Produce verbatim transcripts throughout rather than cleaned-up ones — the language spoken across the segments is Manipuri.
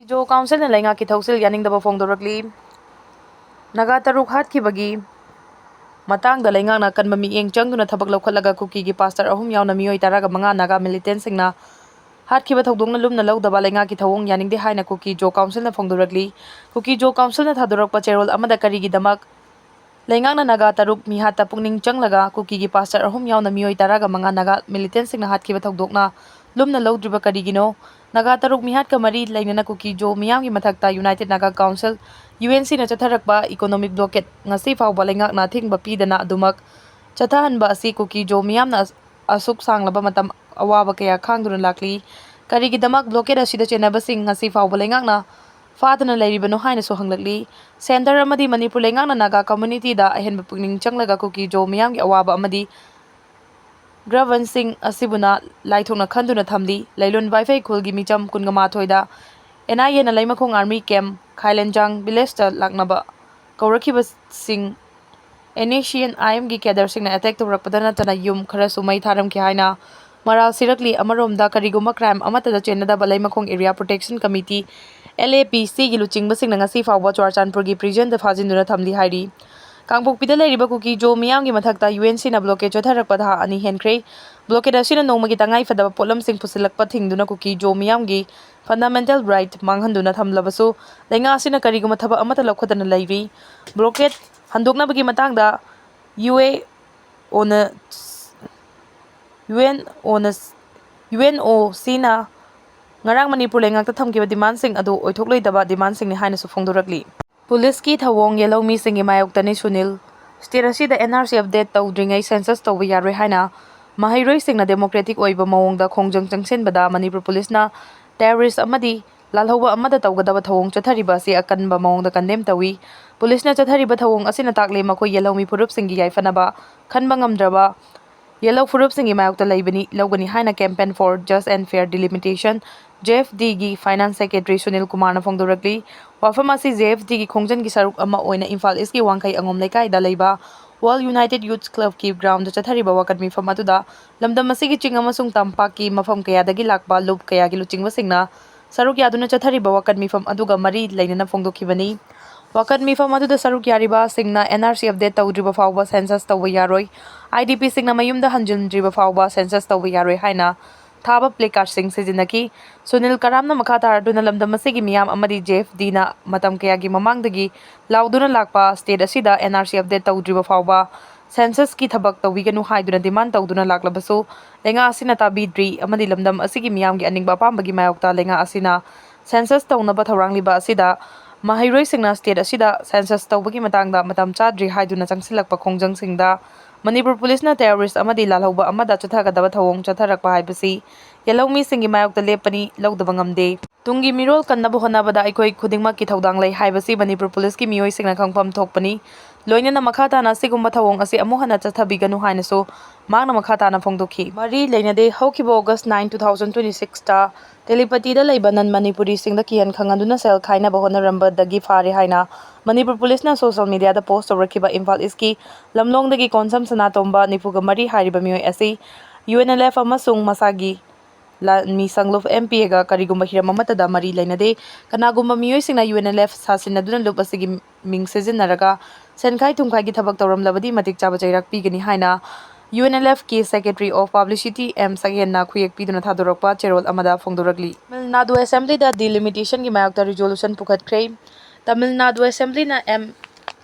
ꯖꯣ ꯀꯥꯎꯟꯁꯤꯜꯅ ꯂꯩꯉꯥꯛꯀꯤ ꯊꯧꯁꯤꯜ ꯌꯥꯅꯤꯡꯗꯕ ꯐꯣꯡꯗꯣꯔꯛꯂꯤ꯫ ꯅꯥꯒꯥ ꯇꯔꯨꯛ ꯍꯥꯠꯈꯤꯕꯒꯤ ꯃꯇꯥꯡꯗ ꯂꯩꯉꯥꯛꯅ ꯑꯀꯟꯕ ꯃꯤꯠꯌꯦꯡ ꯆꯪꯗꯨꯅ ꯊꯕꯛ ꯂꯧꯈꯠꯂꯒ ꯀꯨꯀꯤꯒꯤ ꯄꯥꯁꯇꯔ ꯑꯍꯨꯝ ꯌꯥꯎꯅ ꯃꯤꯑꯣꯏ ꯇꯔꯥꯒ ꯃꯉꯥ ꯅꯥꯒꯥ ꯃꯤꯂꯤꯇꯦꯟꯁꯤꯡꯅ ꯍꯥꯠꯈꯤꯕ ꯊꯧꯗꯣꯛꯅ ꯂꯨꯝꯅ ꯂꯧꯗꯕ ꯂꯩꯉꯥꯛꯀꯤ ꯊꯧꯑꯣꯡ ꯌꯥꯅꯤꯡꯗꯦ ꯍꯥꯏꯅ ꯀꯨꯀꯤ ꯖꯣ ꯀꯥꯎꯟꯁꯤꯜꯅ ꯐꯣꯡꯗꯣꯔꯛꯂꯤ꯫ ꯀꯨꯀꯤ ꯖꯣ ꯀꯥꯎꯟꯁꯤꯜꯅ ꯊꯥꯗꯣꯔꯛꯄ ꯆꯦꯔꯣꯜ ꯑꯃꯗ ꯀꯔꯤꯒꯤꯗꯃꯛ ꯂꯩꯉꯥꯛꯅ ꯅꯥꯒꯥ ꯇꯔꯨꯛ ꯃꯤꯍꯥꯠꯇ ꯄꯨꯛꯅꯤꯡ ꯆꯪꯂꯒ ꯀꯨꯀꯤꯒꯤ ꯄꯥꯁꯇꯔ ꯑꯍꯨꯝ ꯌꯥꯎꯅ ꯃꯤꯑꯣꯏ ꯇꯔꯥꯒ ꯃꯉꯥ ꯅꯥꯒꯥ ꯃꯤꯂꯤꯇꯦꯟꯁꯤꯡꯅ ꯍꯥꯠꯈꯤꯕ ꯊꯧꯗꯣꯛꯅ ꯂꯨꯝꯅ ꯂꯧꯗ꯭ꯔꯤꯕ ꯀꯔꯤꯒꯤꯅꯣ? ꯅꯥꯒꯥ ꯇꯔꯨꯛ ꯃꯤꯍꯥꯠꯀ ꯃꯔꯤ ꯂꯩꯅꯅ ꯀꯨꯀꯤ ꯖꯣ ꯃꯤꯌꯥꯝꯒꯤ ꯃꯊꯛꯇ united Naga council, U N ꯁꯤꯅ ꯆꯠꯊꯔꯛꯄ ꯏꯀꯣꯅꯣꯃꯤꯛ ꯕ꯭ꯂꯣꯀꯦꯗ ꯉꯁꯤ ꯐꯥꯎꯕ ꯂꯩꯉꯥꯛꯅ ꯑꯊꯤꯡꯕ ꯄꯤꯗꯅ ꯑꯗꯨꯃꯛ ꯆꯠꯊꯍꯟꯕ ꯑꯁꯤ ꯀꯨꯀꯤ ꯖꯣ ꯃꯤꯌꯥꯝꯅ ꯑꯁ-, ꯑꯁꯨꯛ ꯁꯥꯡꯂꯕ ꯃꯇꯝ ꯑꯋꯥꯕ ꯀꯌꯥ ꯈꯥꯡꯗꯨꯅ ꯂꯥꯛꯂꯤ꯫ ꯀꯔꯤꯒꯤꯗꯃꯛ ꯕ꯭ꯂꯣꯀꯦꯗ ꯑꯁꯤꯗ ꯆꯦꯟꯅꯕꯁꯤꯡ ꯉꯁꯤ ꯐꯥꯎꯕ ꯂꯩꯉꯥꯛꯅ ꯐꯥꯗꯅ ꯂꯩꯔꯤꯕꯅꯣ ꯍꯥꯏꯅꯁꯨ ꯍꯪꯂꯛꯂꯤ꯫ ꯁꯦꯟꯇꯔ ꯑꯃꯗꯤ ꯃꯅꯤꯄꯨꯔ ꯂꯩꯉꯥꯛꯅ ꯅꯥꯒꯥ ꯀꯝꯃ꯭ꯌꯨꯅꯤꯇꯤꯗ ꯑꯍꯦꯟꯕ ꯄꯨꯛꯅꯤꯡ ꯆꯪꯂꯒ ꯀꯨꯀꯤ ꯖꯣ ꯃꯤꯌꯥꯝꯒꯤ ꯑꯋꯥꯕ ꯑꯃꯗꯤ ꯒ꯭ꯔꯚꯟꯁꯤꯡ ꯑꯁꯤꯕꯨꯅ ꯂꯥꯏꯊꯣꯛꯅ ꯈꯟꯗꯨꯅ ꯊꯝꯂꯤ꯫ ꯂꯩꯂꯣꯟ ꯋꯥꯏꯐꯩ ꯈꯨꯜꯒꯤ ꯃꯤꯆꯝ ꯀꯨꯟꯒ ꯃꯥꯊꯣꯏꯗ ꯑꯦꯟ ꯑꯥꯏ ꯑꯦꯅ ꯂꯩꯃꯈꯣꯡ ꯑꯥꯔꯃꯤ ꯀꯦꯝ, ꯈꯥꯏꯂꯦꯟꯖꯥꯡ ꯚꯤꯂꯦꯖꯇ ꯂꯥꯛꯅꯕ ꯀꯧꯔꯛꯈꯤꯕꯁꯤꯡ ꯑꯦꯟ ꯑꯦꯁ ꯁꯤ ꯑꯦꯟ ꯑꯥꯏ ꯑꯦꯝꯒꯤ ꯀꯦꯗꯔꯁꯤꯡꯅ ꯑꯦꯇꯦꯛ ꯇꯧꯔꯛꯄꯗ ꯅꯠꯇꯅ ꯌꯨꯝ ꯈꯔꯁꯨ ꯃꯩ ꯊꯥꯔꯝꯈꯤ ꯍꯥꯏꯅ ꯃꯔꯥꯜ ꯁꯤꯔꯛꯂꯤ꯫ ꯑꯃꯔꯣꯝꯗ, ꯀꯔꯤꯒꯨꯝꯕ ꯀ꯭ꯔꯥꯏꯝ ꯑꯃꯠꯇꯗ ꯆꯦꯟꯅꯗꯕ ꯂꯩꯃꯈꯣꯡ area protection committee, L A ꯄꯤ ꯁꯤꯒꯤ ꯂꯨꯆꯤꯡꯕꯁꯤꯡꯅ ꯉꯁꯤ ꯐꯥꯎꯕ ꯆꯨꯔꯥꯆꯥꯟꯄꯨꯔꯒꯤ ꯄ꯭ꯔꯤꯖꯟꯗ ꯐꯥꯖꯤꯟꯗꯨꯅ ꯊꯝꯂꯤ ꯍꯥꯏꯔꯤ꯫ ꯀꯥꯡꯄꯣꯛꯄꯤꯗ ꯂꯩꯔꯤꯕ ꯀꯨꯀꯤ ꯖꯣ ꯃꯤꯌꯥꯝꯒꯤ ꯃꯊꯛꯇ ꯌꯨ ꯑꯦꯟ ꯁꯤꯅ ꯕ꯭ꯂꯣꯀꯦꯗ ꯆꯠꯊꯔꯛꯄ ꯊꯥ ꯑꯅꯤ ꯍꯦꯟꯈ꯭ꯔꯦ꯫ ꯕ꯭ꯂꯣꯀꯦꯗ ꯑꯁꯤꯅ ꯅꯣꯡꯃꯒꯤ ꯇꯉꯥꯏ ꯐꯗꯕ ꯄꯣꯠꯂꯝꯁꯤꯡ ꯄꯨꯁꯤꯜꯂꯛꯄ ꯊꯤꯡꯗꯨꯅ ꯀꯨꯀꯤ ꯖꯣ ꯃꯤꯌꯥꯝꯒꯤ ꯐꯟꯗꯥꯃꯦꯟꯇꯦꯜ ꯔꯥꯏꯠ ꯃꯥꯡꯍꯟꯗꯨꯅ ꯊꯝꯂꯕꯁꯨ, ꯂꯩꯉꯥꯛ ꯑꯁꯤꯅ ꯀꯔꯤꯒꯨꯝꯕ ꯊꯕꯛ ꯑꯃꯠꯇ ꯂꯧꯈꯠꯇꯅ ꯂꯩꯔꯤ꯫ ꯕ꯭ꯂꯣꯀꯦꯗ ꯍꯟꯗꯣꯛꯅꯕꯒꯤ ꯃꯇꯥꯡꯗ ꯌꯨ ꯑꯦ ꯑꯣꯅ-, ꯌꯨ ꯑꯦꯟ ꯑꯣꯅ-, ꯌꯨ ꯑꯦꯟ ꯑꯣ ꯁꯤꯅ ꯉꯔꯥꯡ ꯃꯅꯤꯄꯨꯔ ꯂꯩꯉꯥꯛꯇ ꯊꯝꯈꯤꯕ ꯗꯤꯃꯥꯟꯁꯤꯡ ꯑꯗꯨ ꯑꯣꯏꯊꯣꯛꯂꯣꯏꯗꯕ ꯗꯤꯃꯥꯟꯁꯤꯡꯅꯤ ꯍꯥꯏꯅꯁꯨ ꯐꯣꯡꯗꯣꯔꯛꯂꯤ꯫ ꯄꯨꯂꯤꯁꯀꯤ ꯊꯧꯑꯣꯡ ꯌꯦꯜꯍꯧꯃꯤꯁꯤꯡꯒꯤ ꯃꯥꯌꯣꯛꯇꯅꯤ ꯁꯨꯅꯤꯜ꯫ ꯁ꯭ꯇꯦꯠ ꯑꯁꯤꯗ ꯑꯦꯟ ꯑꯥꯔ ꯁꯤ ꯑꯞꯗꯦꯠ ꯇꯧꯗ꯭ꯔꯤꯉꯩ ꯁꯦꯟꯁꯁ ꯇꯧꯕ ꯌꯥꯔꯣꯏ ꯍꯥꯏꯅ ꯃꯍꯩꯔꯣꯏꯁꯤꯡꯅ ꯗꯦꯃꯣꯀ꯭ꯔꯦꯇꯤꯛ ꯑꯣꯏꯕ ꯃꯑꯣꯡꯗ ꯈꯣꯡꯖꯪ ꯆꯪꯁꯤꯟꯕꯗ ꯃꯅꯤꯄꯨꯔ ꯄꯨꯂꯤꯁꯅ ꯇꯦꯔꯣꯔꯤꯁ ꯑꯃꯗꯤ ꯂꯥꯜꯍꯧꯕ ꯑꯃꯗ ꯇꯧꯒꯗꯕ ꯊꯧꯑꯣꯡ ꯆꯠꯊꯔꯤꯕ ꯑꯁꯤ ꯑꯀꯟꯕ ꯃꯑꯣꯡꯗ ꯀꯟꯗꯦꯝ ꯇꯧꯏ꯫ ꯄꯨꯂꯤꯁꯅ ꯆꯠꯊꯔꯤꯕ ꯊꯧꯑꯣꯡ ꯑꯁꯤꯅ ꯇꯥꯛꯂꯤ ꯃꯈꯣꯏ ꯌꯦꯜꯍꯧꯃꯤ ꯐꯨꯔꯨꯞꯁꯤꯡꯒꯤ ꯌꯥꯏꯐꯅꯕ ꯈꯟꯕ ꯉꯝꯗ꯭ꯔꯕ ꯌꯦꯜꯍꯧ ꯐꯨꯔꯨꯞꯁꯤꯡꯒꯤ ꯃꯥꯌꯣꯛꯇ ꯂꯩꯕꯅꯤ, ꯂꯧꯒꯅꯤ ꯍꯥꯏꯅ Campaign for Just and Fair Delimitation, J F ꯗꯤꯒꯤ ꯐꯥꯏꯅꯥꯟꯁ ꯁꯦꯀ꯭ꯔꯦꯇꯔꯤ ꯁꯨꯅꯤꯜ ꯀꯨꯃꯥꯔꯅ ꯐꯣꯡꯗꯣꯔꯛꯂꯤ꯫ ꯋꯥꯐꯝ ꯑꯁꯤ ꯖꯦ ꯑꯦꯐ ꯗꯤꯒꯤ ꯈꯣꯡꯖꯪꯒꯤ ꯁꯔꯨꯛ ꯑꯃ ꯑꯣꯏꯅ ꯏꯝꯐꯥꯜ ꯏꯁꯀꯤ ꯋꯥꯡꯈꯩ ꯑꯉꯣꯝ ꯂꯩꯀꯥꯏꯗ ꯂꯩꯕ World United Youth Clubꯀꯤ ꯒ꯭ꯔꯥꯎꯟꯗ ꯆꯠꯊꯔꯤꯕ ꯋꯥꯀꯠ ꯃꯤꯐꯝ ꯑꯗꯨꯗ ꯂꯝꯗꯝ ꯑꯁꯤꯒꯤ ꯆꯤꯡ ꯑꯃꯁꯨꯡ ꯇꯝꯄꯥꯛꯀꯤ ꯃꯐꯝ ꯀꯌꯥꯗꯒꯤ ꯂꯥꯛꯄ ꯂꯨꯞ ꯀꯌꯥꯒꯤ ꯂꯨꯆꯤꯡꯕꯁꯤꯡꯅ ꯁꯔꯨꯛ ꯌꯥꯗꯨꯅ ꯆꯠꯊꯔꯤꯕ ꯋꯥꯀꯠ ꯃꯤꯐꯝ ꯑꯗꯨꯒ ꯃꯔꯤ ꯂꯩꯅꯅ ꯐꯣꯡꯗꯣꯛꯈꯤꯕꯅꯤ꯫ ꯋꯥꯀꯠ ꯃꯤꯐꯝ ꯑꯗꯨꯗ ꯁꯔꯨꯛ ꯌꯥꯔꯤꯕꯁꯤꯡꯅ N R C update ꯇꯧꯗ꯭ꯔꯤꯕ ꯐꯥꯎꯕ census ꯇꯧꯕ ꯌꯥꯔꯣꯏ, I D P ꯁꯤꯡꯅ ꯃꯌꯨꯝꯗ ꯍꯟꯖꯤꯟꯗ꯭ꯔꯤꯕ ꯐꯥꯎꯕ census ꯇꯧꯕ ꯌꯥꯔꯣꯏ ꯍꯥꯏꯅ ꯊꯥꯕ placardꯁꯤꯡ ꯁꯤꯖꯤꯟꯅꯈꯤ꯫ ꯁꯨꯅꯤꯜ ꯀꯔꯥꯝꯅ ꯃꯈꯥ ꯇꯥꯔꯗꯨꯅ ꯂꯝꯗꯝ ꯑꯁꯤꯒꯤ ꯃꯤꯌꯥꯝ ꯑꯃꯗꯤ J F Dꯅ ꯃꯇꯝ ꯀꯌꯥꯒꯤ ꯃꯃꯥꯡꯗꯒꯤ ꯂꯥꯎꯗꯨꯅ ꯂꯥꯛꯄ state ꯑꯁꯤꯗ N R C update ꯇꯧꯗ꯭ꯔꯤꯕ ꯐꯥꯎꯕ censusꯀꯤ ꯊꯕꯛ ꯇꯧꯕꯤꯒꯅꯨ ꯍꯥꯏꯗꯨꯅ demand ꯇꯧꯗꯨꯅ ꯂꯥꯛꯂꯕꯁꯨ ꯂꯩꯉꯥꯛ ꯑꯁꯤꯅ ꯇꯥꯕꯤꯗ꯭ꯔꯤ ꯑꯃꯗꯤ ꯂꯝꯗꯝ ꯑꯁꯤꯒꯤ ꯃꯤꯌꯥꯝꯒꯤ ꯑꯅꯤꯡꯕ ꯑꯄꯥꯝꯕꯒꯤ ꯃꯥꯌꯣꯛꯇ ꯂꯩꯉꯥꯛ ꯑꯁꯤꯅ census ꯇꯧꯅꯕ ꯊꯧꯔꯥꯡꯂꯤꯕ ꯑꯁꯤꯗ ꯃꯍꯩꯔꯣꯏꯁꯤꯡꯅ state ꯑꯁꯤꯗ census ꯇꯧꯕꯒꯤ ꯃꯇꯥꯡꯗ ꯃꯇꯝ ꯆꯥꯗ꯭ꯔꯤ ꯍꯥꯏꯗꯨꯅ ꯆꯪꯁꯤꯜꯂꯛꯄ ꯈꯣꯡꯖꯪꯁꯤꯡꯗ ꯃꯅꯤꯄꯨꯔ ꯄꯨꯂꯤꯁꯅ terrorist ꯑꯃꯗꯤ ꯂꯥꯜꯍꯧꯕ ꯑꯃꯗ ꯆꯠꯊꯒꯗꯕ ꯊꯧꯑꯣꯡ ꯆꯠꯊꯔꯛꯄ ꯍꯥꯏꯕꯁꯤ ꯌꯦꯜꯍꯧꯃꯤꯁꯤꯡꯒꯤ ꯃꯥꯌꯣꯛꯇ ꯂꯦꯞꯄꯅꯤ, ꯂꯧꯗꯕ ꯉꯝꯗꯦ꯫ ꯇꯨꯡꯒꯤ ꯃꯤꯔꯣꯜ ꯀꯟꯅꯕ ꯍꯣꯠꯅꯕꯗ ꯑꯩꯈꯣꯏ ꯈꯨꯗꯤꯡꯃꯛꯀꯤ ꯊꯧꯗꯥꯡ ꯂꯩ ꯍꯥꯏꯕꯁꯤ ꯃꯅꯤꯄꯨꯔ ꯄꯨꯂꯤꯁꯀꯤ ꯃꯤꯑꯣꯏꯁꯤꯡꯅ ꯈꯪꯐꯝ ꯊꯣꯛꯄꯅꯤ꯫ ꯂꯣꯏꯅꯅ ꯃꯈꯥ ꯇꯥꯅ ꯑꯁꯤꯒꯨꯝꯕ ꯊꯧꯑꯣꯡ ꯑꯁꯤ ꯑꯃꯨꯛ ꯍꯟꯅ ꯆꯠꯊꯕꯤꯒꯅꯨ ꯍꯥꯏꯅꯁꯨ ꯃꯍꯥꯛꯅ ꯃꯈꯥ ꯇꯥꯅ ꯐꯣꯡꯗꯣꯛꯈꯤ꯫ ꯃꯔꯤ ꯂꯩꯅꯗꯦ꯫ ꯍꯧꯈꯤꯕ August nine, two thousand twenty sixꯇ ꯇꯦꯂꯤꯄꯇꯤꯗ ꯂꯩꯕ non Manipuriꯁꯤꯡꯗ ꯀꯤꯍꯟ ꯈꯪꯍꯟꯗꯨꯅ ꯁꯦꯜ ꯈꯥꯏꯅꯕ ꯍꯣꯠꯅꯔꯝꯕꯗꯒꯤ ꯐꯥꯔꯦ ꯍꯥꯏꯅ ꯃꯅꯤꯄꯨꯔ ꯄꯨꯂꯤꯁꯅ social mediaꯗ post ꯇꯧꯔꯛꯈꯤꯕ ꯏꯝꯐꯥꯜ ꯏꯁꯀꯤ ꯂꯝꯂꯣꯡꯗꯒꯤ ꯀꯣꯟꯁꯝ ꯁꯅꯥꯇꯣꯝꯕ ꯅꯤꯐꯨꯒ ꯃꯔꯤ ꯍꯥꯏꯔꯤꯕ ꯃꯤꯑꯣꯏ ꯑꯁꯤ UNLF ꯑꯃꯁꯨꯡ ꯃꯁꯥꯒꯤ ꯂꯥꯟꯃꯤ ꯁꯪꯂꯨꯞ M P Aꯒ ꯀꯔꯤꯒꯨꯝꯕ ꯍꯤꯔꯝ ꯑꯃꯠꯇꯗ ꯃꯔꯤ ꯂꯩꯅꯗꯦ꯫ ꯀꯅꯥꯒꯨꯝꯕ ꯃꯤꯑꯣꯏꯁꯤꯡꯅ UNLF ꯁꯥꯁꯤꯟꯅꯗꯨꯅ ꯂꯨꯞ ꯑꯁꯤꯒꯤ ꯃꯤꯡ ꯁꯤꯖꯤꯟꯅꯔꯒ ꯁꯦꯟꯈꯥꯏ ꯊꯨꯝꯈꯥꯏꯒꯤ ꯊꯕꯛ ꯇꯧꯔꯝꯂꯕꯗꯤ ꯃꯇꯤꯛ ꯆꯥꯕ ꯆꯩꯔꯥꯛ ꯄꯤꯒꯅꯤ ꯍꯥꯏꯅ UNLFꯀꯤ Secretary of Publicity M ꯁꯛꯍꯦꯟꯅ ꯈꯨꯌꯦꯛ ꯄꯤꯗꯨꯅ ꯊꯥꯗꯣꯔꯛꯄ ꯆꯦꯔꯣꯜ ꯑꯃꯗ ꯐꯣꯡꯗꯣꯔꯛꯂꯤ꯫ ꯇꯥꯃꯤꯜ ꯅꯥꯗꯨ Assemblyꯗ delimitationꯒꯤ ꯃꯥꯌꯣꯛꯇ resolution ꯄꯨꯈꯠꯈ꯭ꯔꯦ꯫ Tamil Nadu Assemblyꯅ M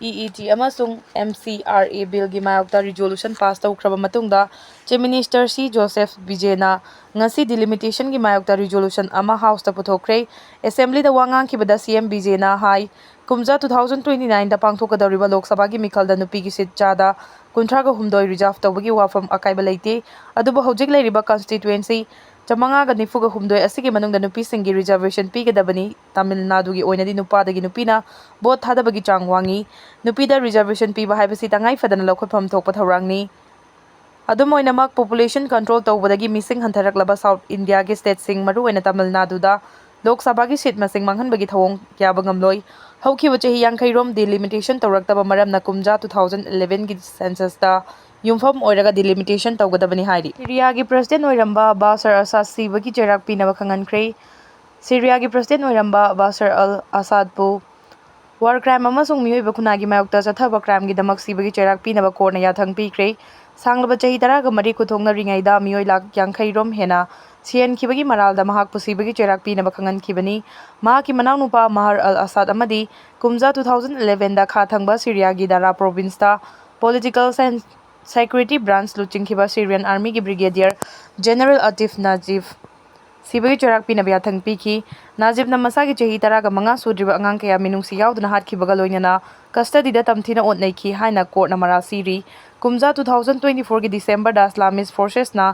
E E T ꯑꯃꯁꯨꯡ M C R A billꯒꯤ ꯃꯥꯌꯣꯛꯇ resolution pass ꯇꯧꯈ꯭ꯔꯕ ꯃꯇꯨꯡꯗ, Chief Minister C Joseph Vijayꯅ ꯉꯁꯤ delimitationꯒꯤ ꯃꯥꯌꯣꯛꯇ resolution ꯑꯃ Houseꯇ ꯄꯨꯊꯣꯛꯈ꯭ꯔꯦ꯫ Assemblyꯗ ꯋꯥ ꯉꯥꯡꯈꯤꯕꯗ C M Vijayꯅ ꯍꯥꯏ, ꯀꯨꯝꯖꯥ two thousand twenty nineꯗ ꯄꯥꯡꯊꯣꯛꯀꯗꯧꯔꯤꯕ ꯂꯣꯛ ꯁꯚꯥꯒꯤ ꯃꯤꯈꯜꯗ ꯅꯨꯄꯤꯒꯤ seat ꯆꯥꯗ ꯀꯨꯟꯊ꯭ꯔꯥꯒ ꯍꯨꯝꯗꯣꯏ reserve ꯇꯧꯕꯒꯤ ꯋꯥꯐꯝ ꯑꯀꯥꯏꯕ ꯂꯩꯇꯦ꯫ ꯑꯗꯨꯕꯨ ꯍꯧꯖꯤꯛ ꯂꯩꯔꯤꯕ constituency ꯆꯥꯃꯉꯥꯒ ꯅꯤꯐꯨꯒ ꯍꯨꯝꯗꯣꯏ ꯑꯁꯤꯒꯤ ꯃꯅꯨꯡꯗ ꯅꯨꯄꯤꯁꯤꯡꯒꯤ reservation ꯄꯤꯒꯗꯕꯅꯤ꯫ ꯇꯥꯃꯤꯜ ꯅꯥꯗꯨꯒꯤ ꯑꯣꯏꯅꯗꯤ ꯅꯨꯄꯥꯗꯒꯤ ꯅꯨꯄꯤꯅ vote ꯊꯥꯗꯕꯒꯤ ꯆꯥꯡ ꯋꯥꯡꯉꯤ꯫ ꯅꯨꯄꯤꯗ reservation ꯄꯤꯕ ꯍꯥꯏꯕꯁꯤ ꯇꯉꯥꯏ ꯐꯗꯅ ꯂꯧꯈꯠꯐꯝ ꯊꯣꯛꯄ ꯊꯧꯔꯥꯡꯅꯤ꯫ ꯑꯗꯨꯝ ꯑꯣꯏꯅꯃꯛ, population control ꯇꯧꯕꯗꯒꯤ ꯃꯤꯁꯤꯡ ꯍꯟꯊꯔꯛꯂꯕ South Indiaꯒꯤ stateꯁꯤꯡ, ꯃꯔꯨꯑꯣꯏꯅ ꯇꯥꯃꯤꯜ ꯅꯥꯗꯨꯗ ꯂꯣꯛ ꯁꯚꯥꯒꯤ seat ꯃꯁꯤꯡ ꯃꯥꯡꯍꯟꯕꯒꯤ ꯊꯧꯑꯣꯡ ꯌꯥꯕ ꯉꯝꯂꯣꯏ꯫ ꯍꯧꯈꯤꯕ ꯆꯍꯤ ꯌꯥꯡꯈꯩꯔꯣꯝ delimitationꯇꯧꯔꯛꯇꯕ ꯃꯔꯝꯅ ꯀꯨꯝꯖꯥ two thousand elevenꯒꯤ censusꯇ ꯌꯨꯝꯐꯝ ꯑꯣꯏꯔꯒ delimitation ꯇꯧꯒꯗꯕꯅꯤ ꯍꯥꯏꯔꯤ꯫ ꯁꯤꯔꯤꯌꯥꯒꯤ president ꯑꯣꯏꯔꯝꯕ ꯕꯥꯁꯔ ꯑꯁꯥꯗ ꯁꯤꯕꯒꯤ ꯆꯩꯔꯥꯛ ꯄꯤꯅꯕ ꯈꯪꯍꯟꯈ꯭ꯔꯦ꯫ ꯁꯤꯔꯤꯌꯥꯒꯤ ꯄ꯭ꯔꯁꯤꯗꯦꯟ ꯑꯣꯏꯔꯝꯕ ꯕꯥꯁꯔ ꯑꯜ ꯑꯁꯥꯗꯄꯨ ꯋꯥꯔ ꯀ꯭ꯔꯥꯏꯝ ꯑꯃꯁꯨꯡ ꯃꯤꯑꯣꯏꯕ ꯈꯨꯟꯅꯥꯏꯒꯤ ꯃꯥꯌꯣꯛꯇ ꯆꯠꯊꯕ ꯀ꯭ꯔꯥꯏꯝꯒꯤꯗꯃꯛ ꯁꯤꯕꯒꯤ ꯆꯩꯔꯥꯛ ꯄꯤꯅꯕ ꯀꯣꯔꯠꯅ ꯌꯥꯊꯪ ꯄꯤꯈ꯭ꯔꯦ꯫ ꯁꯥꯡꯂꯕ ꯆꯍꯤ ꯇꯔꯥꯒ ꯃꯔꯤ ꯈꯨꯊꯣꯡꯅꯔꯤꯉꯩꯗ ꯃꯤꯑꯣꯏ ꯂꯥꯈ ꯌꯥꯡꯈꯩ ꯔꯣꯝ ꯍꯦꯟꯅ ꯁꯤꯍꯟꯈꯤꯕꯒꯤ ꯃꯔꯥꯜꯗ ꯃꯍꯥꯛꯄꯨ ꯁꯤꯕꯒꯤ ꯆꯩꯔꯥꯛ ꯄꯤꯅꯕ ꯈꯪꯍꯟꯈꯤꯕꯅꯤ꯫ ꯃꯍꯥꯛꯀꯤ ꯃꯅꯥꯎꯅꯨꯄꯥ ꯃꯍꯔ ꯑꯜ ꯑꯁꯥꯗ ꯑꯃꯗꯤ ꯀꯨꯝꯖꯥ two thousand elevenꯗ ꯈꯥ ꯊꯪꯕ ꯁꯤꯔꯤꯌꯥꯒꯤ ꯗꯥꯔꯥ ꯄ꯭ꯔꯣꯚꯤꯟꯁꯇ ꯄꯣꯂꯤꯇꯤꯀꯦꯜ ꯁꯦꯟ-, ꯁꯦꯀ꯭ꯌꯨꯔꯤꯇꯤ ꯕ꯭ꯔꯥꯟꯁ ꯂꯨꯆꯤꯡꯈꯤꯕ ꯁꯤꯔꯤꯌꯟ ꯑꯥꯔꯃꯤꯒꯤ ꯕ꯭ꯔꯤꯒꯦꯗꯤꯌꯔ ꯖꯦꯅꯔꯦꯜ ꯑꯇꯤꯐ ꯅꯖꯤꯐ ꯁꯤꯕꯒꯤ ꯆꯩꯔꯥꯛ ꯄꯤꯅꯕ ꯌꯥꯊꯪ ꯄꯤꯈꯤ꯫ ꯅꯖꯤꯐꯅ ꯃꯁꯥꯒꯤ ꯆꯍꯤ ꯇꯔꯥꯒ ꯃꯉꯥ ꯁꯨꯗ꯭ꯔꯤꯕ ꯑꯉꯥꯡ ꯀꯌꯥ ꯃꯤꯅꯨꯡꯁꯤ ꯌꯥꯎꯗꯅ ꯍꯥꯠꯈꯤꯕꯒ ꯂꯣꯏꯅꯅ ꯀꯁꯇꯗꯤꯗ ꯇꯝꯊꯤꯅ ꯑꯣꯠ ꯅꯩꯈꯤ ꯍꯥꯏꯅ ꯀꯣꯔꯠꯅ ꯃꯔꯥꯜ ꯁꯤꯔꯤ꯫ ꯀꯨꯝꯖꯥ two thousand twenty fourꯒꯤ ꯗꯤꯁꯦꯝꯕꯔꯗ ꯏꯁꯂꯥꯃꯤꯁ ꯐꯣꯔꯁꯦꯁꯅ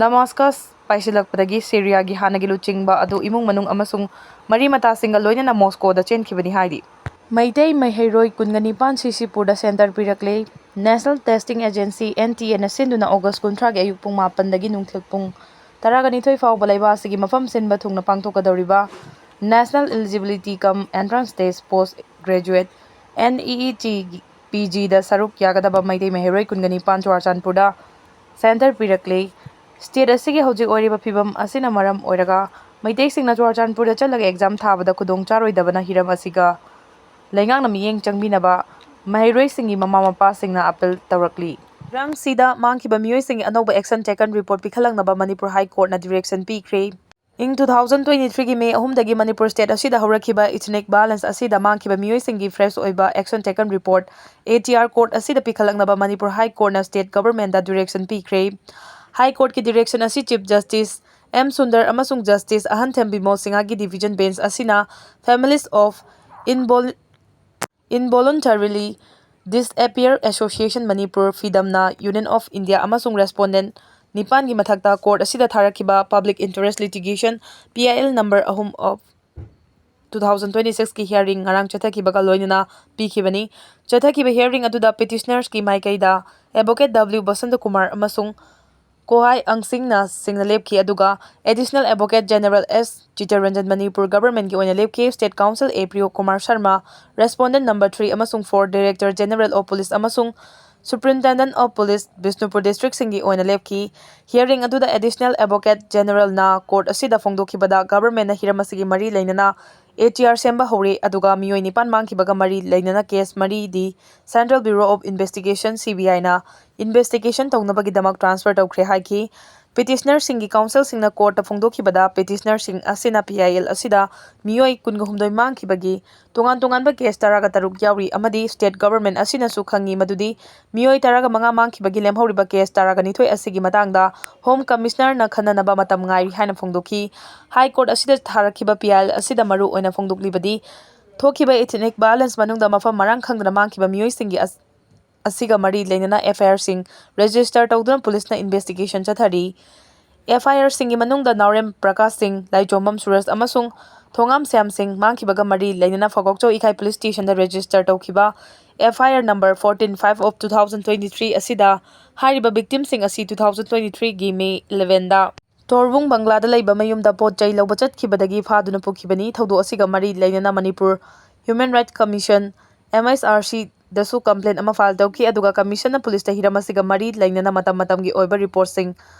ꯗꯃꯥꯁꯀꯁ ꯄꯥꯏꯁꯤꯜꯂꯛꯄꯗꯒꯤ ꯁꯤꯔꯤꯌꯥꯒꯤ ꯍꯥꯟꯅꯒꯤ ꯂꯨꯆꯤꯡꯕ ꯑꯗꯨ ꯏꯃꯨꯡ ꯃꯅꯨꯡ ꯑꯃꯁꯨꯡ ꯃꯔꯤ ꯃꯇꯥꯁꯤꯡꯒ ꯂꯣꯏꯅꯅ ꯃꯣꯁꯀꯣꯗ ꯆꯦꯟꯈꯤꯕꯅꯤ ꯍꯥꯏꯔꯤ꯫ ꯃꯩꯇꯩ ꯃꯍꯩꯔꯣꯏ ꯀꯨꯟꯒ ꯅꯤꯄꯥꯟ ꯁꯤꯁꯤꯄꯨꯔꯗ centre ꯄꯤꯔꯛꯂꯦ꯫ National Testing Agency, NTA ꯅ ꯁꯤꯟꯗꯨꯅ ꯑꯣꯒꯁ ꯀꯨꯟꯊ꯭ꯔꯥꯒꯤ ꯑꯌꯨꯛ ꯄꯨꯡ ꯃꯥꯄꯟꯗꯒꯤ ꯅꯨꯡꯊꯤꯜ ꯄꯨꯡ ꯇꯔꯥꯒ ꯅꯤꯊꯣꯏ ꯐꯥꯎꯕ ꯂꯩꯕꯥꯛ ꯑꯁꯤꯒꯤ ꯃꯐꯝ ꯁꯤꯟꯕ ꯊꯨꯡꯅ ꯄꯥꯡꯊꯣꯛꯀꯗꯧꯔꯤꯕ National Eligibility cum Entrance Test Post Graduate, NEET, PGꯗ ꯁꯔꯨꯛ ꯌꯥꯒꯗꯕ ꯃꯩꯇꯩ ꯃꯍꯩꯔꯣꯏ ꯀꯨꯟꯒ ꯅꯤꯄꯥꯟ ꯆꯨꯔꯥꯆꯥꯟꯄꯨꯔꯗ ꯁꯦꯟꯇꯔ ꯄꯤꯔꯛꯂꯦ꯫ ꯁ꯭ꯇꯦꯠ ꯑꯁꯤꯒꯤ ꯍꯧꯖꯤꯛ ꯑꯣꯏꯔꯤꯕ ꯐꯤꯕꯝ ꯑꯁꯤꯅ ꯃꯔꯝ ꯑꯣꯏꯔꯒ ꯃꯩꯇꯩꯁꯤꯡꯅ ꯆꯨꯔꯥꯆꯥꯟꯄꯨꯔꯗ ꯆꯠꯂꯒ ꯑꯦꯛꯖꯥꯝ ꯊꯥꯕꯗ ꯈꯨꯗꯣꯡ ꯆꯥꯔꯣꯏꯗꯕꯅ ꯍꯤꯔꯝ ꯑꯁꯤꯒ ꯂꯩꯉꯥꯛꯅ ꯃꯤꯠꯌꯦꯡ ꯆꯪꯕꯤꯅꯕ ꯃꯍꯩꯔꯣꯏꯁꯤꯡꯒꯤ ꯃꯃꯥ ꯃꯄꯥꯁꯤꯡꯅ ꯑꯥꯄꯤꯜ ꯇꯧꯔꯛꯂꯤ꯫ ꯏꯔꯥꯡꯁꯤꯗ ꯃꯥꯡꯈꯤꯕ ꯃꯤꯑꯣꯏꯁꯤꯡꯒꯤ ꯑꯅꯧꯕ action taken report ꯄꯤꯈꯠꯂꯛꯅꯕ ꯃꯅꯤꯄꯨꯔ ꯍꯥꯏ ꯀꯣꯔꯠꯅ direction ꯄꯤꯈ꯭ꯔꯦ꯫ ꯏꯪ two thousand twenty three ꯒꯤ ꯃꯦ ꯑꯍꯨꯝꯗꯒꯤ ꯃꯅꯤꯄꯨꯔ ꯁ꯭ꯇꯦꯠ ꯑꯁꯤꯗ ꯍꯧꯔꯛꯈꯤꯕ ethnic violence ꯑꯁꯤꯗ ꯃꯥꯡꯈꯤꯕ ꯃꯤꯑꯣꯏꯁꯤꯡꯒꯤ fresh ꯑꯣꯏꯕ action taken report, ATR, court ꯑꯁꯤꯗ ꯄꯤꯈꯠꯂꯛꯅꯕ ꯃꯅꯤꯄꯨꯔ ꯍꯥꯏ ꯀꯣꯔꯠꯅ ꯁ꯭ꯇꯦꯠ ꯒꯚꯔꯟꯃꯦꯟꯠꯇ direction ꯄꯤꯈ꯭ꯔꯦ꯫ ꯍꯥꯏ ꯀꯣꯔꯠꯀꯤ direction ꯑꯁꯤ ꯆꯤꯐ ꯖꯁꯇꯤꯁ ꯑꯦꯝ ꯁꯨꯟꯗꯔ ꯑꯃꯁꯨꯡ ꯖꯁꯇꯤꯁ ꯑꯍꯟꯊꯦꯝ ꯕꯤꯃꯣꯜ ꯁꯤꯡꯍꯒꯤ division bench ꯑꯁꯤꯅ Families of Invol-, Involuntarily Disappear Association Manipur, ꯐꯤꯗꯝꯅ Union of India ꯑꯃꯁꯨꯡ respondent ꯅꯤꯄꯥꯟꯒꯤ ꯃꯊꯛꯇ ꯀꯣꯔꯠ ꯑꯁꯤꯗ ꯊꯥꯔꯛꯈꯤꯕ Public Interest Litigation, PIL number ꯑꯍꯨꯝ of two thousand twenty six ꯀꯤ hearing ꯉꯔꯥꯡ ꯆꯠꯊꯈꯤꯕꯒ ꯂꯣꯏꯅꯅ ꯄꯤꯈꯤꯕꯅꯤ꯫ ꯆꯠꯊꯈꯤꯕ hearing ꯑꯗꯨꯗ petitioners ꯀꯤ ꯃꯥꯏꯀꯩꯗ Advocate W ꯕꯁꯟꯇ ꯀꯨꯃꯥꯔ ꯑꯃꯁꯨꯡ ꯀꯣꯍꯥꯏ ꯑꯪꯁꯤꯡꯅ ꯁꯤꯡꯅ ꯂꯦꯞꯈꯤ, ꯑꯗꯨꯒ Additional Advocate General S Chittaranjan Manipur ꯒꯚꯔꯟꯃꯦꯟꯠꯀꯤ ꯑꯣꯏꯅ ꯂꯦꯞꯈꯤ꯫ State Counsel A ꯄ꯭ꯔꯤꯌꯣ Kumar Sharma, respondent number three ꯑꯃꯁꯨꯡ four, Director General of Police ꯑꯃꯁꯨꯡ Superintendent of Police ꯕꯤꯁꯅꯨꯄꯨꯔ districtꯁꯤꯡꯒꯤ ꯑꯣꯏꯅ ꯂꯦꯞꯈꯤ꯫ Hearing ꯑꯗꯨꯗ Additional Advocate Generalꯅ court ꯑꯁꯤꯗ ꯐꯣꯡꯗꯣꯛꯈꯤꯕꯗ governmentꯅ ꯍꯤꯔꯝ ꯑꯁꯤꯒꯤ ꯃꯔꯤ ꯂꯩꯅꯅ A T R ꯁꯦꯝꯕ ꯍꯧꯔꯦ, ꯑꯗꯨꯒ ꯃꯤꯑꯣꯏ ꯅꯤꯄꯥꯟ ꯃꯥꯡꯈꯤꯕꯒ ꯃꯔꯤ ꯂꯩꯅꯅ case ꯃꯔꯤꯗꯤ Central Bureau of Investigation, C B Iꯅ investigation ꯇꯧꯅꯕꯒꯤꯗꯃꯛ transfer ꯇꯧꯈ꯭ꯔꯦ ꯍꯥꯏꯈꯤ꯫ Petitionerꯁꯤꯡꯒꯤ counselꯁꯤꯡꯅ courtꯇ ꯐꯣꯡꯗꯣꯛꯈꯤꯕꯗ petitionerꯁꯤꯡ ꯑꯁꯤꯅ P I L ꯑꯁꯤꯗ ꯃꯤꯑꯣꯏ ꯀꯨꯟꯒ ꯍꯨꯝꯗꯣꯏ ꯃꯥꯡꯈꯤꯕꯒꯤ ꯇꯣꯉꯥꯟ ꯇꯣꯉꯥꯟꯕ case ꯇꯔꯥꯒ ꯇꯔꯨꯛ ꯌꯥꯎꯔꯤ ꯑꯃꯗꯤ state government ꯑꯁꯤꯅꯁꯨ ꯈꯪꯉꯤ ꯃꯗꯨꯗꯤ ꯃꯤꯑꯣꯏ ꯇꯔꯥꯒ ꯃꯉꯥ ꯃꯥꯡꯈꯤꯕꯒꯤ ꯂꯦꯝꯍꯧꯔꯤꯕ case ꯇꯔꯥꯒ ꯅꯤꯊꯣꯏ ꯑꯁꯤꯒꯤ ꯃꯇꯥꯡꯗ Home Commissionerꯅ ꯈꯟꯅꯅꯕ ꯃꯇꯝ ꯉꯥꯏꯔꯤ ꯍꯥꯏꯅ ꯐꯣꯡꯗꯣꯛꯈꯤ꯫ High Court ꯑꯁꯤꯗ ꯊꯥꯔꯛꯈꯤꯕ P I L ꯑꯁꯤꯗ ꯃꯔꯨ ꯑꯣꯏꯅ ꯐꯣꯡꯗꯣꯛꯂꯤꯕꯗꯤ ꯊꯣꯛꯈꯤꯕ ethnic violence ꯃꯅꯨꯡꯗ ꯃꯐꯝ ꯃꯔꯥꯡ ꯈꯪꯗꯅ ꯃꯥꯡꯈꯤꯕ ꯃꯤꯑꯣꯏꯁꯤꯡꯒꯤ ꯑꯁ-, ꯑꯁꯤꯒ ꯃꯔꯤ ꯂꯩꯅꯅ F I Rꯁꯤꯡ register ꯇꯧꯗꯨꯅ ꯄꯨꯂꯤꯁꯅ investigation ꯆꯠꯊꯔꯤ꯫ F I Rꯁꯤꯡꯒꯤ ꯃꯅꯨꯡꯗ ꯅꯥꯎꯔꯦꯝ ꯄ꯭ꯔꯀꯥꯁ ꯁꯤꯡ, ꯂꯥꯏꯆꯣꯝꯕꯝ ꯁꯨꯔꯦꯁ ꯑꯃꯁꯨꯡ ꯊꯣꯉꯥꯝ ꯁ꯭ꯌꯥꯝ ꯁꯤꯡ ꯃꯥꯡꯈꯤꯕꯒ ꯃꯔꯤ ꯂꯩꯅꯅ ꯐꯥꯒꯣꯛꯆꯧ ꯏꯀꯥꯏ police stationꯗ register ꯇꯧꯈꯤꯕ F I R number fourteen five of two thousand twenty-three ꯑꯁꯤꯗ ꯍꯥꯏꯔꯤꯕ victimꯁꯤꯡ ꯑꯁꯤ two thousand twenty-threeꯒꯤ May elevenꯗ ꯇꯣꯔꯕꯨꯡ ꯕꯪꯒ꯭ꯂꯥꯗ ꯂꯩꯕ ꯃꯌꯨꯝꯗ ꯄꯣꯠ ꯆꯩ ꯂꯧꯕ ꯆꯠꯈꯤꯕꯗꯒꯤ ꯐꯥꯗꯨꯅ ꯄꯨꯈꯤꯕꯅꯤ꯫ ꯊꯧꯗꯣꯛ ꯑꯁꯤꯒ ꯃꯔꯤ ꯂꯩꯅꯅ Manipur Human Rights Commission, M H R Cꯗꯁꯨ complaint ꯑꯃ file ꯇꯧꯈꯤ, ꯑꯗꯨꯒ commissionꯅ ꯄꯨꯂꯤꯁꯇ ꯍꯤꯔꯝ ꯑꯁꯤꯒ ꯃꯔꯤ ꯂꯩꯅꯅ ꯃꯇꯝ ꯃꯇꯝꯒꯤ ꯑꯣꯏꯕ reportꯁꯤꯡ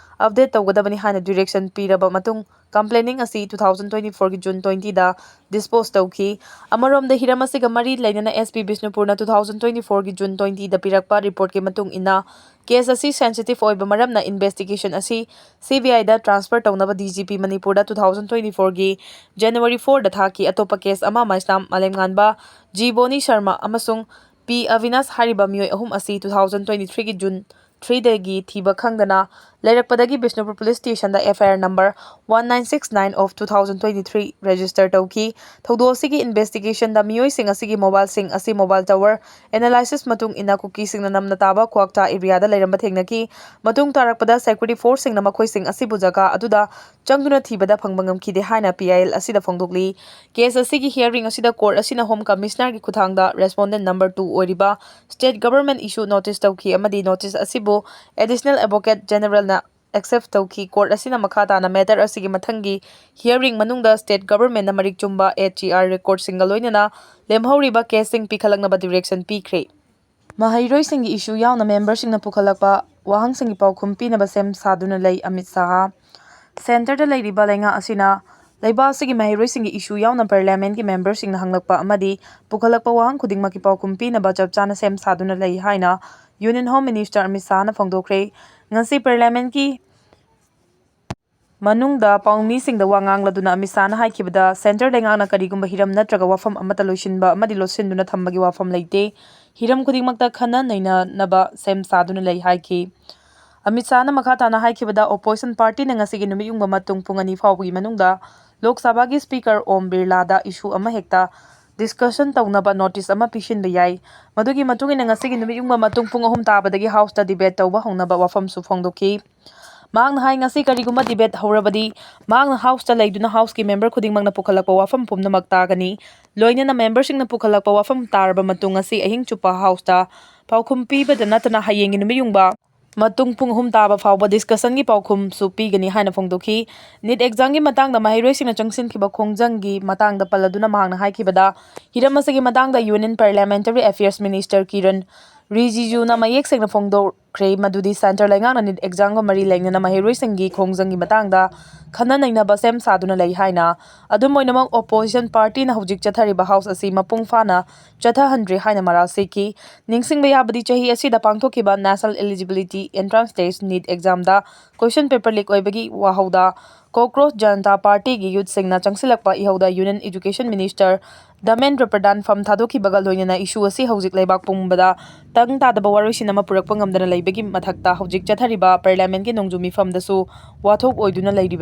update ꯇꯧꯒꯗꯕꯅꯤ ꯍꯥꯏꯅ direction ꯄꯤꯔꯕ ꯃꯇꯨꯡ, complaining ꯑꯁꯤ two thousand twenty-fourꯒꯤ June twentyꯗ dispose ꯇꯧꯈꯤ꯫ ꯑꯃꯔꯣꯝꯗ, ꯍꯤꯔꯝ ꯑꯁꯤꯒ ꯃꯔꯤ ꯂꯩꯅꯅ S P ꯕꯤꯁꯅꯨꯄꯨꯔꯅ two thousand twenty-fourꯒꯤ June twentyꯗ ꯄꯤꯔꯛꯄ reportꯀꯤ ꯃꯇꯨꯡ ꯏꯟꯅ, case ꯑꯁꯤ sensitive ꯑꯣꯏꯕ ꯃꯔꯝꯅ investigation ꯑꯁꯤ C B Iꯗ transfer ꯇꯧꯅꯕ D G P ꯃꯅꯤꯄꯨꯔꯗ two thousand twenty-fourꯒꯤ January fourꯗ ꯊꯥꯈꯤ꯫ ꯑꯇꯣꯞꯄ case ꯑꯃ, ꯃꯩꯁꯅꯥꯝ ꯃꯥꯂꯦꯝꯉꯥꯟꯕ, G ꯕꯣꯅꯤ ꯁꯔꯃ ꯑꯃꯁꯨꯡ P ꯑꯕꯤꯅꯥꯁ ꯍꯥꯏꯔꯤꯕ ꯃꯤꯑꯣꯏ ꯑꯍꯨꯝ ꯑꯁꯤ two thousand twenty-threeꯒꯤ June threeꯗꯒꯤ ꯊꯤꯕ ꯈꯪꯗꯅ ꯂꯩꯔꯛꯄꯗꯒꯤ Bishnupur police stationꯗ F I R number one nine six nine of two thousand twenty-three register ꯇꯧꯈꯤ꯫ ꯊꯧꯗꯣꯛ ꯑꯁꯤꯒꯤ investigationꯗ ꯃꯤꯑꯣꯏꯁꯤꯡ ꯑꯁꯤꯒꯤ mobileꯁꯤꯡ ꯑꯁꯤ mobile tower analysis ꯃꯇꯨꯡ ꯏꯟꯅ ꯀꯨꯀꯤꯁꯤꯡꯅ ꯅꯝꯅ ꯇꯥꯕ ꯀ꯭ꯋꯥꯛꯇꯥ areaꯗ ꯂꯩꯔꯝꯕ ꯊꯦꯡꯅꯈꯤ꯫ ꯃꯇꯨꯡ ꯇꯥꯔꯛꯄꯗ security forceꯁꯤꯡꯅ ꯃꯈꯣꯏꯁꯤꯡ ꯑꯁꯤꯕꯨ ꯖꯒꯥ ꯑꯗꯨꯗ ꯆꯪꯗꯨꯅ ꯊꯤꯕꯗ ꯐꯪꯕ ꯉꯝꯈꯤꯗꯦ ꯍꯥꯏꯅ P I L ꯑꯁꯤꯗ ꯐꯣꯡꯗꯣꯛꯂꯤ꯫ Case ꯑꯁꯤꯒꯤ hearing ꯑꯁꯤꯗ court ꯑꯁꯤꯅ Home Commissionerꯒꯤ ꯈꯨꯠꯊꯥꯡꯗ respondent number two ꯑꯣꯏꯔꯤꯕ state government issue notice ꯇꯧꯈꯤ ꯑꯃꯗꯤ notice ꯑꯁꯤꯕꯨ Additional Advocate Generalꯅ accept ꯇꯧꯈꯤ꯫ Court ꯑꯁꯤꯅ ꯃꯈꯥ ꯇꯥꯅ matter ꯑꯁꯤꯒꯤ ꯃꯊꯪꯒꯤ hearing ꯃꯅꯨꯡꯗ state governmentꯅ ꯃꯔꯤꯛ ꯆꯨꯝꯕ H E R recordꯁꯤꯡꯒ ꯂꯣꯏꯅꯅ ꯂꯦꯝꯍꯧꯔꯤꯕ caseꯁꯤꯡ ꯄꯤꯈꯠꯂꯛꯅꯕ direction ꯄꯤꯈ꯭ꯔꯦ꯫ ꯃꯍꯩꯔꯣꯏꯁꯤꯡꯒꯤ issue ꯌꯥꯎꯅ memberꯁꯤꯡꯅ ꯄꯨꯈꯠꯂꯛꯄ ꯋꯥꯍꯪꯁꯤꯡꯒꯤ ꯄꯥꯎꯈꯨꯝ ꯄꯤꯅꯕ ꯁꯦꯝ ꯁꯥꯗꯨꯅ ꯂꯩ ꯑꯃꯤꯠ ꯁꯥꯍ꯫ Centreꯗ ꯂꯩꯔꯤꯕ ꯂꯩꯉꯥꯛ ꯑꯁꯤꯅ ꯂꯩꯕꯥꯛ ꯑꯁꯤꯒꯤ ꯃꯍꯩꯔꯣꯏꯁꯤꯡꯒꯤ issue ꯌꯥꯎꯅ parliamentꯀꯤ memberꯁꯤꯡꯅ ꯍꯪꯂꯛꯄ ꯑꯃꯗꯤ ꯄꯨꯈꯠꯂꯛꯄ ꯋꯥꯍꯪ ꯈꯨꯗꯤꯡꯃꯛꯀꯤ ꯄꯥꯎꯈꯨꯝ ꯄꯤꯅꯕ ꯆꯞ ꯆꯥꯅ ꯁꯦꯝ ꯁꯥꯗꯨꯅ ꯂꯩ ꯍꯥꯏꯅ Union Home Minister ꯑꯃꯤꯠ ꯁꯥꯍꯅ ꯐꯣꯡꯗꯣꯛꯈ꯭ꯔꯦ꯫ ꯉꯁꯤ parliamentꯀꯤ ꯃꯅꯨꯡꯗ ꯄꯥꯎꯃꯤꯁꯤꯡꯗ ꯋꯥ ꯉꯥꯡꯂꯗꯨꯅ ꯑꯃꯤꯠ ꯁꯥꯍꯅ ꯍꯥꯏꯈꯤꯕꯗ, centre ꯂꯩꯉꯥꯛꯅ ꯀꯔꯤꯒꯨꯝꯕ ꯍꯤꯔꯝ ꯅꯠꯇ꯭ꯔꯒ ꯋꯥꯐꯝ ꯑꯃꯠꯇ ꯂꯣꯏꯁꯤꯟꯕ ꯑꯃꯗꯤ ꯂꯣꯠꯁꯤꯟꯗꯨꯅ ꯊꯝꯕꯒꯤ ꯋꯥꯐꯝ ꯂꯩꯇꯦ꯫ ꯍꯤꯔꯝ ꯈꯨꯗꯤꯡꯃꯛꯇ ꯈꯟꯅ ꯅꯩꯅꯅꯕ ꯁꯦꯝ ꯁꯥꯗꯨꯅ ꯂꯩ ꯍꯥꯏꯈꯤ꯫ ꯑꯃꯤꯠ ꯁꯥꯍꯅ ꯃꯈꯥ ꯇꯥꯅ ꯍꯥꯏꯈꯤꯕꯗ, opposition partyꯅ ꯉꯁꯤꯒꯤ ꯅꯨꯃꯤꯠ ꯌꯨꯡꯕ ꯃꯇꯨꯡ ꯄꯨꯡ ꯑꯅꯤ ꯐꯥꯎꯕꯒꯤ ꯃꯅꯨꯡꯗ ꯂꯣꯛ ꯁꯚꯥꯒꯤ speaker ꯑꯣꯝ ꯕꯤꯔꯂꯥꯗ issue ꯑꯃ ꯍꯦꯛꯇ discussion ꯇꯧꯅꯕ notice ꯑꯃ ꯄꯤꯁꯤꯟꯕ ꯌꯥꯏ꯫ ꯃꯗꯨꯒꯤ ꯃꯇꯨꯡ ꯏꯟꯅ ꯉꯁꯤꯒꯤ ꯅꯨꯃꯤꯠ ꯌꯨꯡꯕ ꯃꯇꯨꯡ ꯄꯨꯡ ꯑꯍꯨꯝ ꯇꯥꯕꯗꯒꯤ houseꯇ debate ꯇꯧꯕ ꯍꯧꯅꯕ ꯋꯥꯐꯝꯁꯨ ꯐꯣꯡꯗꯣꯛꯈꯤ꯫ ꯃꯍꯥꯛꯅ ꯍꯥꯏ, ꯉꯁꯤ ꯀꯔꯤꯒꯨꯝꯕ debate ꯍꯧꯔꯕꯗꯤ, ꯃꯍꯥꯛꯅ houseꯇ ꯂꯩꯗꯨꯅ houseꯀꯤ member ꯈꯨꯗꯤꯡꯃꯛꯅ ꯄꯨꯈꯠꯂꯛꯄ ꯋꯥꯐꯝ ꯄꯨꯝꯅꯃꯛ ꯇꯥꯒꯅꯤ꯫ ꯂꯣꯏꯅꯅ memberꯁꯤꯡꯅ ꯄꯨꯈꯠꯂꯛꯄ ꯋꯥꯐꯝ ꯇꯥꯔꯕ ꯃꯇꯨꯡ, ꯉꯁꯤ ꯑꯍꯤꯡ ꯆꯨꯞꯄ houseꯇ ꯄꯥꯎꯈꯨꯝ ꯄꯤꯕꯗ ꯅꯠꯇꯅ ꯍꯌꯦꯡꯒꯤ ꯅꯨꯃꯤꯠ ꯌꯨꯡꯕ ꯃꯇꯨꯡ ꯄꯨꯡ ꯑꯍꯨꯝ ꯇꯥꯕ ꯐꯥꯎꯕ discussionꯒꯤ ꯄꯥꯎꯈꯨꯝꯁꯨ ꯄꯤꯒꯅꯤ ꯍꯥꯏꯅ ꯐꯣꯡꯗꯣꯛꯈꯤ꯫ NEET examꯒꯤ ꯃꯇꯥꯡꯗ ꯃꯍꯩꯔꯣꯏꯁꯤꯡꯅ ꯆꯪꯁꯤꯟꯈꯤꯕ ꯈꯣꯡꯖꯪꯒꯤ ꯃꯇꯥꯡꯗ ꯄꯜꯂꯗꯨꯅ ꯃꯍꯥꯛꯅ ꯍꯥꯏꯈꯤꯕꯗ, ꯍꯤꯔꯝ ꯑꯁꯤꯒꯤ ꯃꯇꯥꯡꯗ Union Parliamentary Affairs Minister Kiran ꯔꯤꯖꯤꯖꯨꯅ ꯃꯌꯦꯛ ꯁꯦꯡꯅ ꯐꯣꯡꯗꯣꯛꯈ꯭ꯔꯦ ꯃꯗꯨꯗꯤ centre ꯂꯩꯉꯥꯛꯅ NEET examꯒ ꯃꯔꯤ ꯂꯩꯅꯅ ꯃꯍꯩꯔꯣꯏꯁꯤꯡꯒꯤ ꯈꯣꯡꯖꯪꯒꯤ ꯃꯇꯥꯡꯗ ꯈꯟꯅ ꯅꯩꯅꯕ ꯁꯦꯝ ꯁꯥꯗꯨꯅ ꯂꯩ ꯍꯥꯏꯅ꯫ ꯑꯗꯨꯝ ꯑꯣꯏꯅꯃꯛ, opposition partyꯅ ꯍꯧꯖꯤꯛ ꯆꯠꯊꯔꯤꯕ house ꯑꯁꯤ ꯃꯄꯨꯡ ꯐꯥꯅ ꯆꯠꯊꯍꯟꯗ꯭ꯔꯤ ꯍꯥꯏꯅ ꯃꯔꯥꯜ ꯁꯤꯈꯤ꯫ ꯅꯤꯡꯁꯤꯡꯕ ꯌꯥꯕꯗꯤ, ꯆꯍꯤ ꯑꯁꯤꯗ ꯄꯥꯡꯊꯣꯛꯈꯤꯕ National Eligibility Entrance Test, NEET examꯗ question paper leak ꯑꯣꯏꯕꯒꯤ ꯋꯥꯍꯧꯗ Cockroach Janata Partyꯒꯤ youthꯁꯤꯡꯅ ꯆꯪꯁꯤꯜꯂꯛꯄ ꯏꯍꯧꯗ Union Education Minister Dharmendra ꯄ꯭ꯔꯙꯥꯟ ꯐꯝ ꯊꯥꯗꯣꯛꯈꯤꯕꯒ ꯂꯣꯏꯅꯅ issue ꯑꯁꯤ ꯍꯧꯖꯤꯛ ꯂꯩꯕꯥꯛ ꯄꯨꯝꯕꯗ ꯇꯪ ꯇꯥꯗꯕ ꯋꯥꯔꯣꯏꯁꯤꯟ ꯑꯃ ꯄꯨꯔꯛꯄ ꯉꯝꯗꯅ ꯂꯩꯕꯒꯤ ꯃꯊꯛꯇ, ꯍꯧꯖꯤꯛ ꯆꯠꯊꯔꯤꯕ parliamentꯀꯤ ꯅꯣꯡꯖꯨ ꯃꯤꯐꯝꯗꯁꯨ ꯋꯥꯊꯣꯛ ꯑꯣꯏꯗꯨꯅ ꯂꯩꯔꯤꯕꯅꯤ꯫